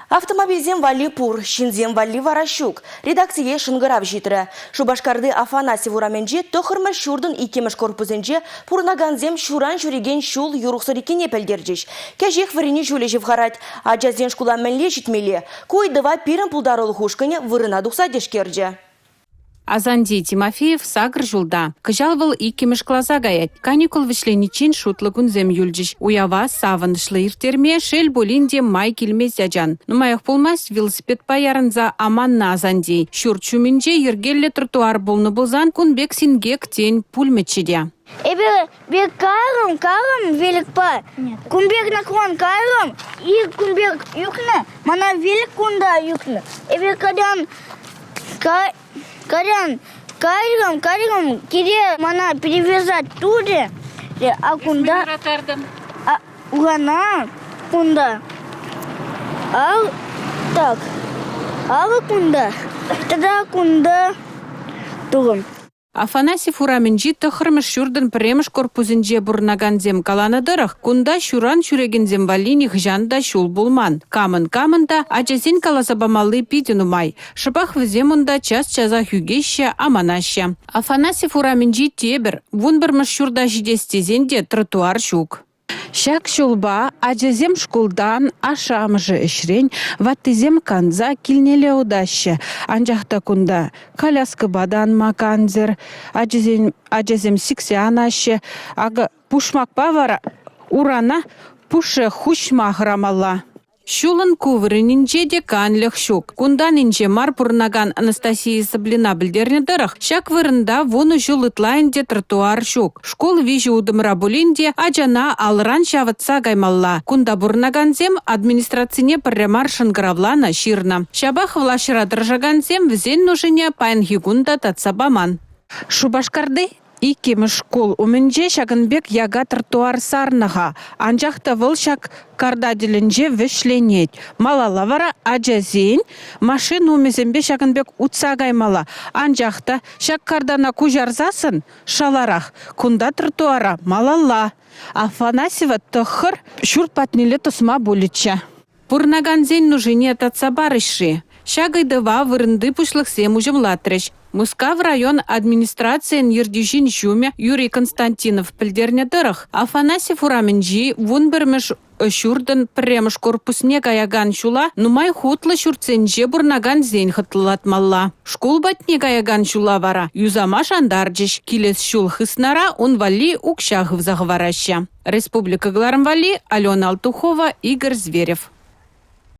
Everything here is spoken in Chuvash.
Автомобильсем валли пур, ҫынсем валли вара ҫук. Редакцие шӑнкӑрав ҫитрӗ. Шупашкарти Афанасьев урамӗнчи тӑххӑрмӗш ҫуртӑн иккӗмӗш корпусӗнче пурӑнакансем ҫуран ҫӳрекен ҫул юрӑхсӑр иккенне пӗлтерчӗҫ. Кӗҫех вӗренӳ ҫулӗ ҫывхарать. Ачасен шкула мӗнле ҫитмелле? Ку ыйтӑва пирӗн пултарулӑх ушкӑнӗ вырӑна тухса тишкерчӗ. Асанти Тимофеев сакӑр ҫулта. Кӑҫал вӑл иккӗмӗш класа каять. Каникул вӗҫлениччен шутлӑ кунсем юлчӗҫ. Уява савӑнӑҫлӑ ирттерме, шел пулин те, май килмест ачан. Нумаях пулмасть велосипедпа ярӑнса аманнӑ Асанти. Ҫурт ҫумӗнче йӗркеллӗ тротуар пулнӑ пулсан кун пек синкек, тен, пулмӗччӗ те. Эпӗ пек кайрӑм, кайрӑм великпа. Кун пек наклон кайрӑм, и кун пек ӳкнӗ, мана велик кунта ӳкнӗ. Эпӗ кайран кайран кайрӑм, кайрӑм, кире мана перевязать турӗ, а кунта урана кунта ал так алӑ кунта тата кунта турӑм. Афанасьев урамӗнчи тӑххӑрмӗш ҫуртӑн пӗрремӗш корпусӗнче пурӑнакансем каланӑ тӑрӑх, кунта ҫуран ҫӳрекенсем валли нихӑҫан та ҫул пулман. Камӑн-камӑн та ачасен каласа памалли питӗ нумай. Шӑпах вӗсем унта час-часах ӳкеҫҫӗ, аманаҫҫӗ. Афанасьев урамӗнчи тепӗр, вунпӗрмӗш ҫурта ҫитес тесен те тротуар ҫук. Ҫак ҫулпа ачасем шкултан, ашшӗ-амӑшӗ ӗҫрен, ваттисем канса килнелле утаҫҫӗ. Анчах та кунта коляскӑпа та анма кансӗр, ачасен ачасем сиксе анаҫҫӗ. Акӑ пушмакпа вара урана пушшех хуҫма хӑрамалла. Ҫулӑн ку вырӑнӗнче те канлӗх ҫук. Кунтан инҫе мар пурӑнакан Анастасия Саблина пӗлтернӗ тӑрӑх, ҫак вырӑнта вунӑ ҫул ытла ӗнтӗ тротуар ҫук. Шкул виҫӗ утӑмра пулин те ачана алран ҫавӑтса каймалла. Кунта пурӑнакансем администрацине пӗрре мар шӑнкӑравланӑ, ҫырнӑ. Ҫапах влаҫра тӑрӑшакансем вӗсен нушине паянхи кун та татса паман. Шупашкарти Иккӗмӗш шкул умӗнче ҫакӑн пек яка тротуар сарнӑ-ха, анчах та вӑл ҫак карта тӗлӗнче вӗҫленет. Малалла вара ачасен машина умӗсемпе ҫакӑн пек утса каймалла. Анчах та ҫак картана куҫарсассӑн шаларах, кунта тротуара малалла Афанасьева тӑххӑр ҫурт патнелле тӑсма пулӗччӗ. Пурӑнакансен нушине татса парӗҫ-ши? Ҫак ыйтӑва вырӑнти пуҫлӑхсем уҫӑмлатрӗҫ. Мускав район администрацийӗн ертӳҫин ҫумӗ Юрий Константинов пӗлтернӗ тӑрӑх, Афанасьев урамӗнчи вунпӗрмӗш ҫуртӑн пӗрремӗш корпусне каякан ҫула нумай хутлӑ ҫуртсенче пурӑнакансен хӑтлӑлатмалла. Шкул патне каякан ҫула вара юсама шантарчӗҫ, килес ҫул хыснара ун валли укҫа хывса хӑвараҫҫӗ. Республика кӑларӑм валли Алена Алтухова, Игорь Зверев.